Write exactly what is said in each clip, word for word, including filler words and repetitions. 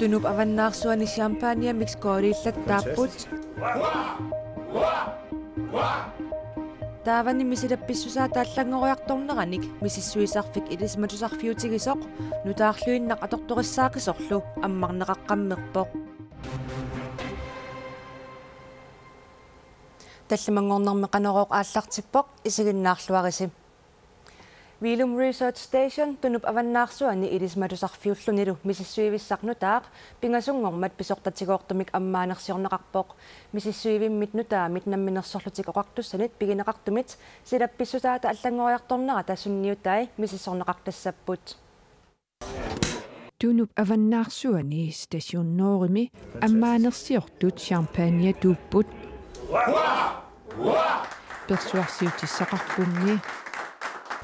Tunup avannaarsuani champagnemik skooriillattaapput. Taavani misilappissusaata allanngoriartornerani misissuisarfik ilisimatusarfiutigisoq nutaarluinnaq atortorissaaqisorlu ammarneqaqqammerpoq. Tallimanngornermi Qanorooq aallartippoq, isiginnaarluarisi. Vilum Research Station Tunup avannaarsuani ilisimatusarfiullunilu misissuivissaq nutaaq pingasunngormat pisortatigoortumik ammaanersiorneqarpoq. Misissuivimmit nutaamit Namminersorlutik Oqartussanit pigineqartumit silappissusaata allanngoriartornerata sunniutai misissorneqartassapput. Tunup avannaarsuani Station Nordimi ammaanersiortut champagnea tuupput. Persuarsiutissaqarpunni.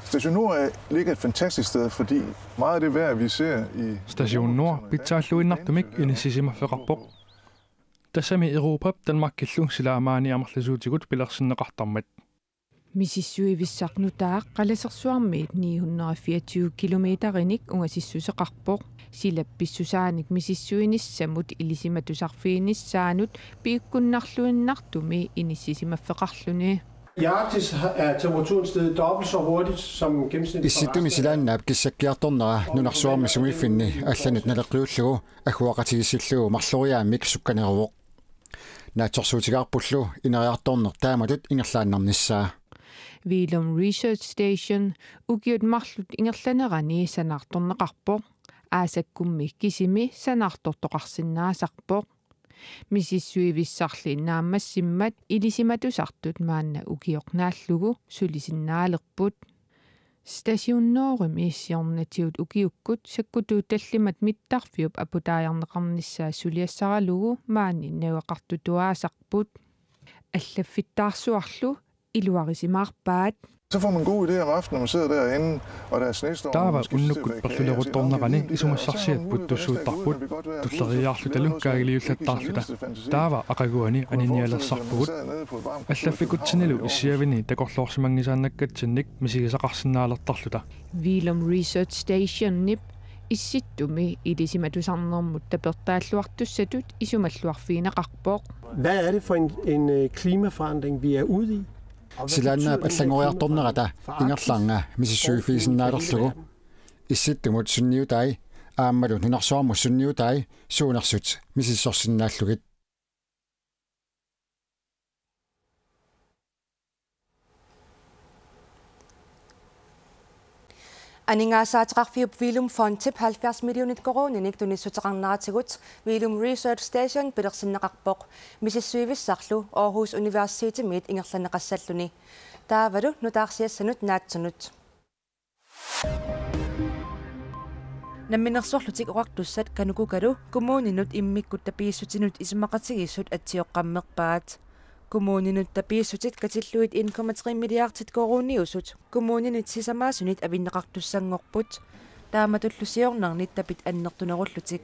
Station Nord er, ligger et fantastisk sted, fordi meget af det vejr, vi ser i Station Nord pitsaalluinnartumik inissisimaffeqarpoq. Tassami Europap Danmarkillu silaamaani amerlasuutigut pilersinneqartarmat. Misissuivissaq nutaaq Qalasersuarmiit ni hundrede og fireogtyve kilometerinik ungasissuseqarpoq. Silappissusaanik misissuinissamut ilisimatusarfiginissaanut piukkunnarluinnartumi inissisimaffeqarluni. I Arktis er temperaturen steget dobbelt så hurtigt som gennemsnittet for Issittumi resten af silaannaap kissakkiartornera nunarsuarmi sumiiffinni allanit naleqqiullugu agguaqatigiissillugu marloriaammik sukkaneruvoq. Naatsorsuutigaarpullu ineriartorneq taamatut ingerlaannarnissaa. Vilum Research Station ukiut marluk ingerlanerani sanaartorneqarpoq. Aasakkummi kisimi sanaartortoqarsinnaasarpoq. Misissuivissarli naammassimmat ilisimatusartut maanna ukioq naallugu sulisinnaalerput. Station Nordimi siornatigut ukiukkut sakkutuut tallimat mittarfiup aputaajarneqarnissaa suliassaralugu maani najugaqartutuaasarput. Allaffittaarsuarlu iluarisimaarpaat. Så får man gode idéer om aftenen, når man sidder derinde, og der er snestorm, Taava og man skal til at unnukkut være kage og sådan noget. Perluleruttornerani isumassarsiat puttussuuttarput, tulleriiaarlutalu kaagiliullattaarluta. Taava aqaguani aninialersarpugut. Allaffikutsinnilu issiavini takorloorsimanngisaannakkatsinnik misigisaqarsinnaalertarluta. Vilum Research Stationip Issittumi ilisimatusarnermut tapertaalluartussatut isumalluarfigineqarpoq. Hvad er det for en, en, øh, klimaforandring, vi er ude i? Silaannaap allanngoriartornerata ingerlaannaq misissuiffigisinnaalerlugu. Issittumut sunniutai aammalu nunarsuarmut sunniutai suunersut misissorsinnaallugit. Aningaasaateqarfiup Vilum Fondip halvfjerds millionit koruuninik tunissuteqarneratigut Vilum Research Station pilersinneqarpoq, misissuivissarlu Aarhus Universitetimiit ingerlanneqassalluni. Taavalu nutaarsiassanut naatsunut. Namminersorlutik Oqartussat KANUKOKA-lu kommuninut immikkut tapiissutinut isumaqatigiissut atsioqqammerpaat. Kommuninut tapiissutit katillugit en komma tre milliardit koruuniusut kommuninit sisamaasunit avinneqartussanngorput. Taamatullu siornarnit tapit annertunerullutik.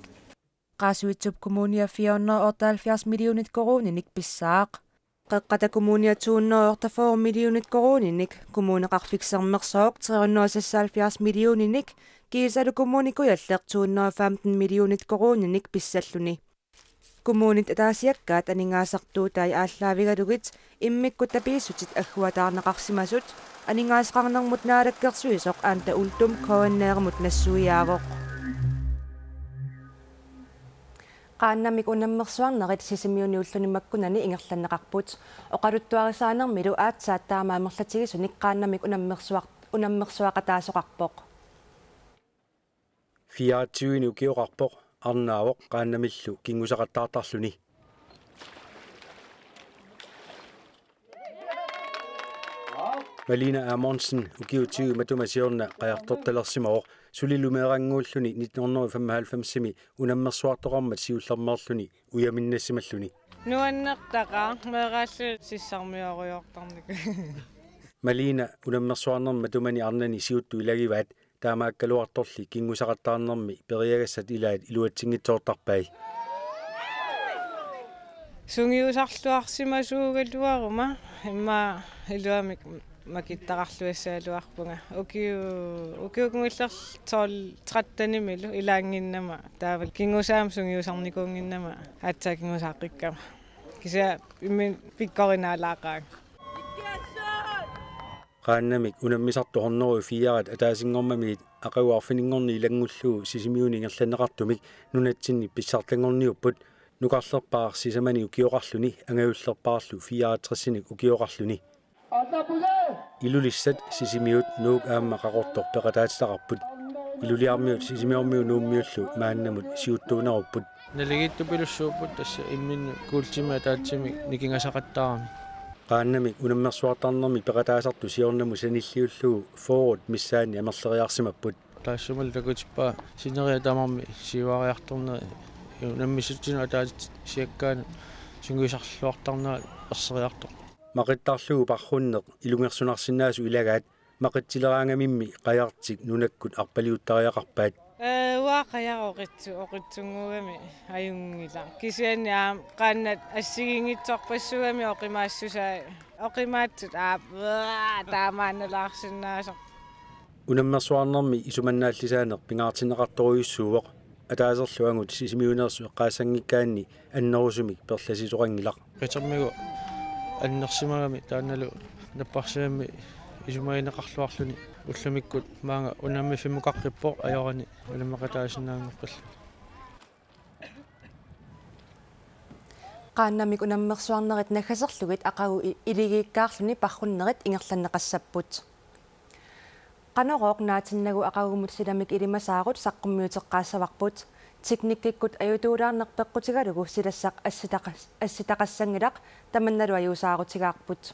Qaasuitsup Kommunia fire hundrede og otteoghalvfjerds millionit koruuninik pissaaq. Qeqqata Kommunia to hundrede og otteogfyrre millionit koruuninik, Kommuneqarfik Sermersooq tre hundrede og seksoghalvfjerds millioninik, kiisalu Kommune Kujalleq to hundrede og femten millionit koruuninik pissalluni. Kommunit ataasiakkaat aningaasartuutai aallaavigalugit immikkut tapiissutit agguataarneqarsimasut aningaasaqarnermut naalakkersuisoq Anda Uldum K N R-imut nassuiaavoq. Qaannamik unammersuarnerit Sisimiuni ulluni makkunani ingerlanneqarput. Oqaluttuarisaanermilu aatsaat taama amerlatigisunik qaannamik unammersuar-, unammersuaqataasoqarpoq. Fireogtyve ukioqarpoq, arnaavoq qaannamillu kinngusaqattaartarluni. Malina Amundsen ukiut tyve matuma siorna qajartortalersimavoq, sulilu meerannguulluni nitten hundrede og femoghalvfems-imi unammersuartoqarmat siullermeerluni ujaminnasimalluni. Nuannertaqaaq, meeraallu sissarmiorujoortarniku. Malina unammersuarnermi matumani arnani siuttoq ilagivaat, taamaakkaluartorli kinngusaqattaarnermi periagassat ilaat iluatsinngitsoortarpai. Sungiusarluarsimasuugaluaruma immaqa iluamik Makittaqarluassagaluarpunga. Ukiu-, ukiut kingullerni tolv trettenimilu ilaannginnama. Taava kingusaamik sungiusarnikuunnginnama aatsaat kingusaaqqikkamma. Kisianni imminut pikkorinaalaaqaanga. Qaannamik unammisartut hundrede og fire-t ataasinngormamiit aqagu arfininngorneq ilanngullugu Sisimiuni ingerlanneqartumik nunatsinni pissartanngorniupput, nukarlerpaaq sisamani ukioqarluni angajullerpaarlu fireoghalvtredsinik ukioqarluni. Ilulissat, Sisimiut, Nuuk aamma Qaqortoq peqataatitaqarput. Iluliarmiut Sisimiormiut Nuummiullu maannamut siuttuunerupput. Naligiittupilussuupput tassa imminnut kuultimik ataatsimik nikingasaqattaarami. Qaannamik unammersuartarnermi peqataasartut siornamut sanilliullugu fyrret missaanni amerleriarsimapput. Taassumalu takutippaa sineriak tamarmik siuariartorneri unammissutsinut ataatsip siakkaanut sungiusarluartarnerat erseriartorpoq. Maqittarlugu parrunneq ilungersunarsinnaasut ilagaat, maqitsileraangamimmi qajartik nunakkut arpaliuttariaqarpaat. Ee, uanga qajaq oqitsu-, oqitsunnguugami ajunngilaq. Kisianni aamma qaannat assigiinngitsorpassuugami oqimaassusaa, oqimaatsut aap, uaa, taamaannalaarsinnaasoq. Unammersuarnermi isumannaallisaaneq pingaartinneqartorujussuuvoq. Ataaserlu angut Sisimiuneersut eqqaassanngikkaanni annerusumik perlasisoqanngilaq. Qitermigut annersimagami taannalu napparsimammik isumagineqarluarluni ullumikkut maanga unammiffimmukaqqipput ajorani unammeqataasinnaanngoqqilluni. Qaannamik unammersuarnerit naggaserlugit aqagu i-, iligiikkaarluni parrunnerit ingerlanneqassapput. Qanorooq naatinnagu aqagumut silamik ilimasaarut saqqummiuteqqaassavarput. Teknikkikkut ajutuulaarneq peqqutigalugu silassaq assitaqas-, assitaqassanngilaq, tamannalu ajuusaarutigaarput.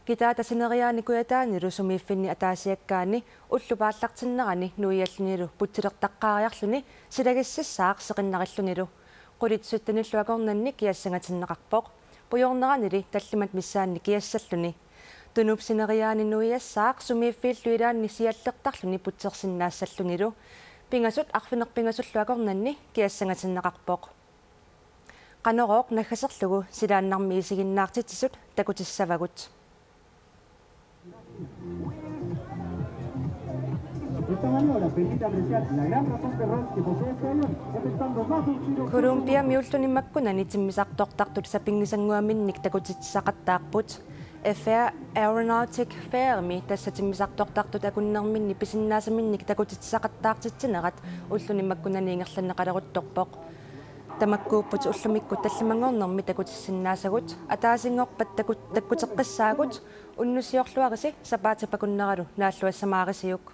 Kitaata sineriaani Kujataanilu sumiiffinni ataasiakkaani ullup aallartinnerani nuiallunilu putsilertaqqaariarluni silagississaaq seqinnarillunilu. Qulit syttenillu akornanni kiassangatinneqarpoq. Pujorneranili tallimat missaanni kiassalluni. Tunup sineriaani nuiassaaq sumiiffiillu ilaanni siallertarluni putsersinnaassallunilu. Pingasut arfineq-pingasullu akornanni kiassangatinneqarpoq. Qanorooq naggaserlugu silaannarmi isiginnaartitsisut takutissavagut. Colombiami ulluni makkunani timmisartortartut sapinngisannguaminnik takutitsisaqattaarput. F R Aeronautic Fairimi tassa timmisartortartut akunnerminni pisinnaasaminnit takutitsisaqattaartitsinerat ulluni makkunani ingerlanneqaleruttorpoq. Tamakkuupput ullumikkut tallimanngornermi takutissinnaasagut, ataasinngorpat taku-, takkuteqqissaagut, unnussiorluarisi sapaatip akunneralu naalluassamaarisiuk.